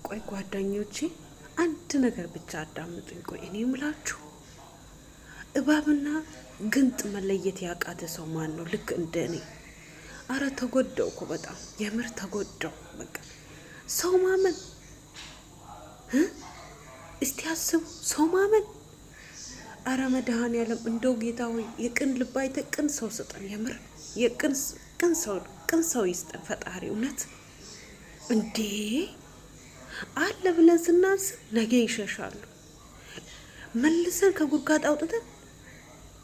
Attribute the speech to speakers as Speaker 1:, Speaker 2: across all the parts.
Speaker 1: ቆይ ጓደኞቼ፣ አንድ ነገር ብቻ አዳምጡኝ። ቆይ እኔ ምላችሁ እባብና ግንጥ መለየት ያቃተ ሰው ማን ነው? ልክ እንደ እኔ። አረ ተጎዳው እኮ በጣም፣ የምር ተጎዳው። በቃ ሰው ማመን፣ እስቲ አስቡ፣ ሰው ማመን። አረ መድኃኔዓለም፣ እንደው ጌታ ሆይ፣ የቅን ልብ አይተህ ቅን ሰው ስጠን። የምር የቅን ቅን ሰው፣ ቅን ሰው ይስጠን ፈጣሪ። እውነት እንዴ፣ አለ ብለን ስናስብ ነገ ይሸሻሉ። መልሰን ከጉድጓድ አውጥተን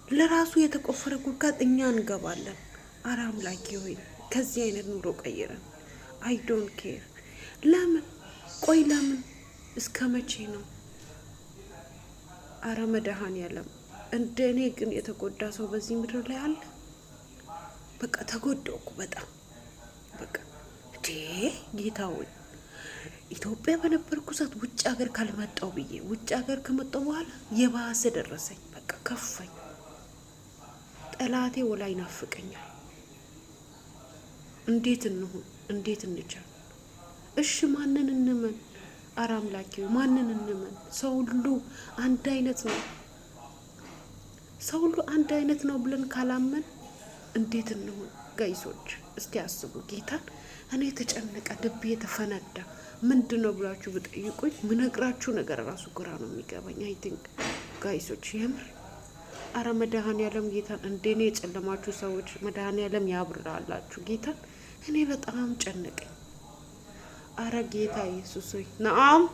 Speaker 1: ለራሱ የተቆፈረ ጉድጓድ እኛ እንገባለን። አረ አምላኬ ሆይ፣ ከዚህ አይነት ኑሮ ቀይረን። I don't care። ለምን፣ ቆይ ለምን፣ እስከ መቼ ነው? አረ መድኃኔዓለም፣ እንደ እኔ ግን የተጎዳ ሰው በዚህ ምድር ላይ አለ? በቃ ተጎዳሁ እኮ በጣም። በቃ እንዴ ጌታ ሆይ፣ ኢትዮጵያ በነበርኩ ሰዓት ውጭ ሀገር ካልመጣው ብዬ፣ ውጭ ሀገር ከመጣው በኋላ የባሰ ደረሰኝ። በቃ ከፋኝ። ጠላቴ ወላ ይናፍቀኛል። እንዴት እንሁን? እንዴት እንቻል? እሺ ማንን እንመን? አረ አምላኬ፣ ማንን እንመን? ሰው ሁሉ አንድ አይነት ነው። ሰው ሁሉ አንድ አይነት ነው ብለን ካላመን እንዴት እንሁን? Guys ኦች፣ እስቲ አስቡ። ጌታን እኔ የተጨነቀ ልቤ የተፈነዳ ምንድን ነው ብላችሁ ብጠይቁኝ ምነግራችሁ ነገር ራሱ ግራ ነው የሚገባኝ። I think guys ኦች፣ የምር አረ መድኃኔዓለም ጌታን፣ እንደኔ የጨለማችሁ ሰዎች መድኃኔዓለም ያብራላችሁ። ጌታን እኔ በጣም ጨነቀኝ። አረ ጌታ ኢየሱስ ሆይ፣ ነአም።